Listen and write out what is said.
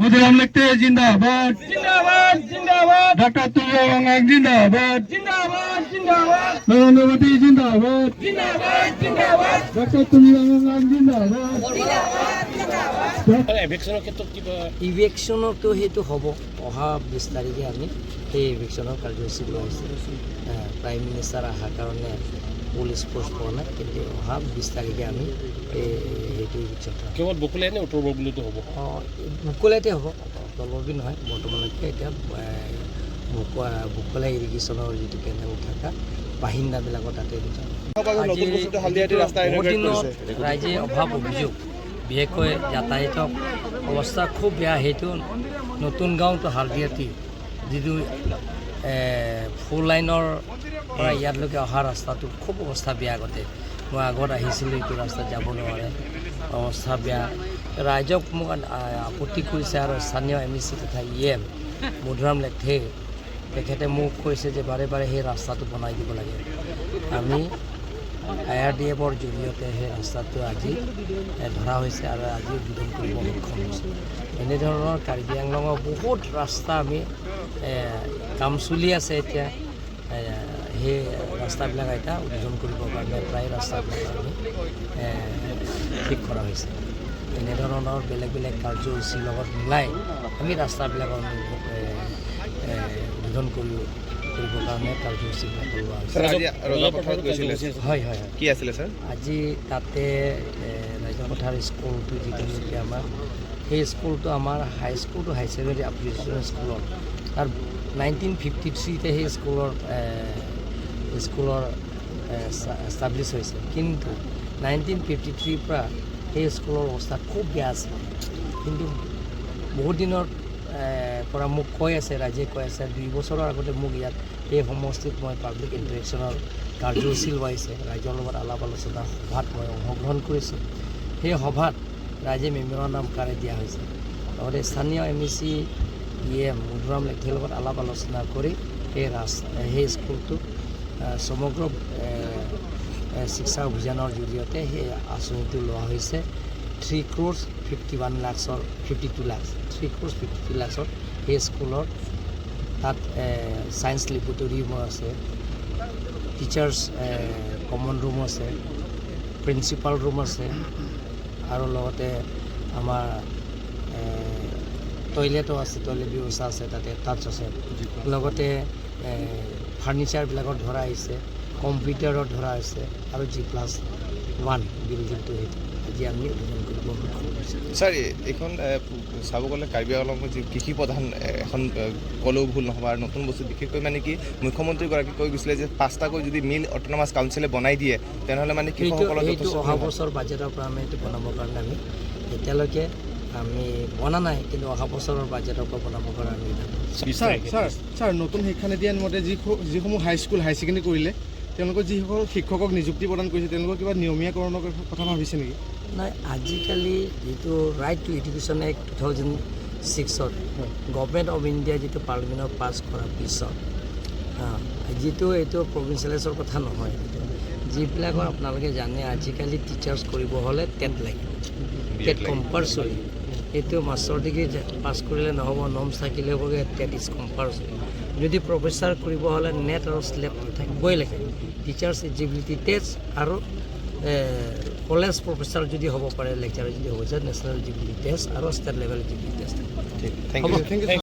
মধুৰাম লেখথে জিন্দাবাদ। জিন্দাবাদ, জিন্দাবাদ। ডক্টৰ তুলিৰাম জিন্দাবাদ। জিন্দাবাদ, জিন্দাবাদ। নৰেন্দ্ৰ মোদী জিন্দাবাদ। জিন্দাবাদ, জিন্দাবাদ। ডক্টৰ তুলিৰাম জিন্দাবাদ। এভিকশ্যনৰ ক্ষেত্ৰত কিবা? ইভিকশ্যনতো সেইটো হ'ব। অহা 20 তাৰিখে আমি সেই ইভিকশ্যনৰ কাৰ্যসূচী লোৱা হৈছে। প্ৰাইম মিনিষ্টাৰ অহাৰ কাৰণে পুলিচ ফ'ৰ্চ পোৱা নাই, কিন্তু অহা 20 তাৰিখে আমি এই সেইটো ইভিকশ্যন। কেৱল বকুলাই নে উত্তৰ বৰবুলিতো হ'ব? অঁ, বকোলাইতে হ'ব, তলবি নহয়। বৰ্তমানলৈকে এতিয়া বকলাই ইৰিগেশ্যনৰ যিটো কেনেল থকা বাসিন্দাবিলাকৰ তাতে আজি বহুত দিনত ৰাইজে অভাৱ অভিযোগ, বিশেষকৈ যাতায়াতৰ অৱস্থা খুব বেয়া। সেইটো নতুন গাঁও টু হালদিয়াটি যিটো ফ'ৰ লাইনৰ পৰা ইয়ালৈকে অহা ৰাস্তাটো খুব অৱস্থা বেয়া। আগতে মই আগত আহিছিলোঁ, এইটো ৰাস্তাত যাব নোৱাৰে, অৱস্থা বেয়া। ৰাইজক মোক আপত্তি কৰিছে আৰু স্থানীয় এম ই চি তথা ই এম মধুৰাম লেখথে, তেখেতে মোক কৈছে যে বাৰে বাৰে সেই ৰাস্তাটো বনাই দিব লাগে। আমি I R D এফৰ জৰিয়তে সেই ৰাস্তাটো আজি ধৰা হৈছে আৰু আজি উদ্বোধন কৰিব সক্ষম হৈছোঁ। এনেধৰণৰ কাৰ্বি আংলঙৰ বহুত ৰাস্তা আমি কাম চলি আছে এতিয়া। সেই ৰাস্তাবিলাক এতিয়া উদ্বোধন কৰিবৰ কাৰণে প্ৰায় ৰাস্তাবিলাক আমি ঠিক কৰা হৈছে। এনেধৰণৰ বেলেগ বেলেগ কাৰ্যসূচীৰ লগত মিলাই আমি ৰাস্তাবিলাকৰ এ, এ, উদ্বোধন কৰিবৰ কাৰণে কাৰ্যসূচীবিলাক লোৱা হৈছে। ছাৰ, আজি ৰজাপথাৰত গৈছিলে? হয়। কি আছিলে ছাৰ? আজি তাতে ৰাজপথাৰ স্কুলটো যিটো নেকি আমাৰ সেই স্কুলটো আমাৰ হাইস্কুল টু হাই ছেকেণ্ডেৰী এপ্লিকেশ্যন স্কুলত তাৰ 1953তে সেই স্কুলৰ এষ্টাব্লিছ হৈছে। কিন্তু 1953ৰ পৰা সেই স্কুলৰ অৱস্থা খুব বেয়া আছিল। কিন্তু বহুত দিনৰ পৰা মোক কৈ আছে, ৰাইজে কৈ আছে। 2 বছৰৰ আগতে মোক ইয়াত এই সমষ্টিত মই পাব্লিক ইণ্টাৰেকশ্যনৰ কাৰ্যসূচী লোৱাইছে। ৰাইজৰ লগত আলাপ আলোচনা সভাত মই অংশগ্ৰহণ কৰিছোঁ। সেই সভাত ৰাইজে মেম'ৰেণ্ডাম আকাৰে দিয়া হৈছে। লগতে স্থানীয় M E C E M Madhuram লেখথেৰ লগত আলাপ আলোচনা কৰি সেই ৰাস্তা সেই স্কুলটো সমগ্ৰ শিক্ষা অভিযানৰ জৰিয়তে সেই আঁচনিটো লোৱা হৈছে। 3 ক্ৰ'ৰ্ছ 51 লাখছৰ, 52 লাখছ, 3 ক্ৰ'ৰ্ছ 52 লাখছৰ সেই স্কুলৰ তাত ছায়েন্স লেবৰেটৰীও আছে, টিচাৰ্ছ কমন ৰুম আছে, প্ৰিন্সিপাল ৰুম আছে আৰু লগতে আমাৰ টয়লেটো আছে, টয়লেট ব্যৱস্থা আছে তাতে, টাচ আছে। লগতে ফাৰ্নিচাৰবিলাকত ধৰা আহিছে, কম্পিউটাৰত ধৰা হৈছে আৰু জি প্লাছ 1 বিল্ডিংটো সেইটো আজি আমি উদ্বোধন কৰিব সক্ষম হৈছোঁ। ছাৰ, এইখন চাব গ'লে কাৰ্বি আংলঙৰ যি কৃষি প্ৰধান এখন ক'লেও ভুল নহ'ব। আৰু নতুন বস্তু বিশেষকৈ মানে কি মুখ্যমন্ত্ৰীগৰাকী কৈ গৈছিলে যে পাঁচটাকৈ যদি মিল অট'নমাছ কাউন্সিলে বনাই দিয়ে, তেনেহ'লে মানে সেইটো কৃষকসকলৰ সেইটো যথেষ্ট অহা বছৰ বাজেটৰ পৰা আমি সেইটো বনাবৰ কাৰণে আমি এতিয়ালৈকে আমি বনা নাই, কিন্তু অহা বছৰৰ বাজেটৰ পৰা বনাবৰ কাৰণে আমি ছাৰ, ছাৰ, ছাৰ, নতুন শিক্ষানীতি মতে যিসমূহ হাইস্কুল, হাই ছেকেণ্ডেৰী কৰিলে তেওঁলোকৰ যিসকল শিক্ষকক নিযুক্তি প্ৰদান কৰিছে, তেওঁলোকৰ কিবা নিয়মীয়াকৰণৰ কথা ভাবিছে নেকি? নাই, আজিকালি যিটো ৰাইট টু এডুকেশ্যন এক্ট 2006ত গভমেণ্ট অফ ইণ্ডিয়া যিটো পাৰ্লিমেণ্টত পাছ কৰাৰ পিছত যিটো এইটো প্ৰভিঞ্চিয়েলাইজৰ কথা নহয়। যিবিলাকৰ আপোনালোকে জানে, আজিকালি টিচাৰ্ছ কৰিব হ'লে টেট লাগিব, টেট কম্পালচৰি। এইটো মাষ্টাৰ ডিগ্ৰী পাছ কৰিলে নহ'ব, নৰ্মছ থাকিলে হ'ব, টেট is compulsory. যদি প্ৰফেচাৰ কৰিব হ'লে নেট আৰু শ্লেট থাকিবই লাগে, টিচাৰ্ছ এলিজিবিলিটি টেষ্ট। আৰু কলেজ প্ৰফেচাৰ যদি হ'ব পাৰে, লেকচাৰ যদি হ'ব যায়, নেশ্যনেল এলিজিবিলিটি টেষ্ট আৰু ষ্টেট লেভেল এলিজিবিলিটি টেষ্ট। ঠিক, thank U. Thank U.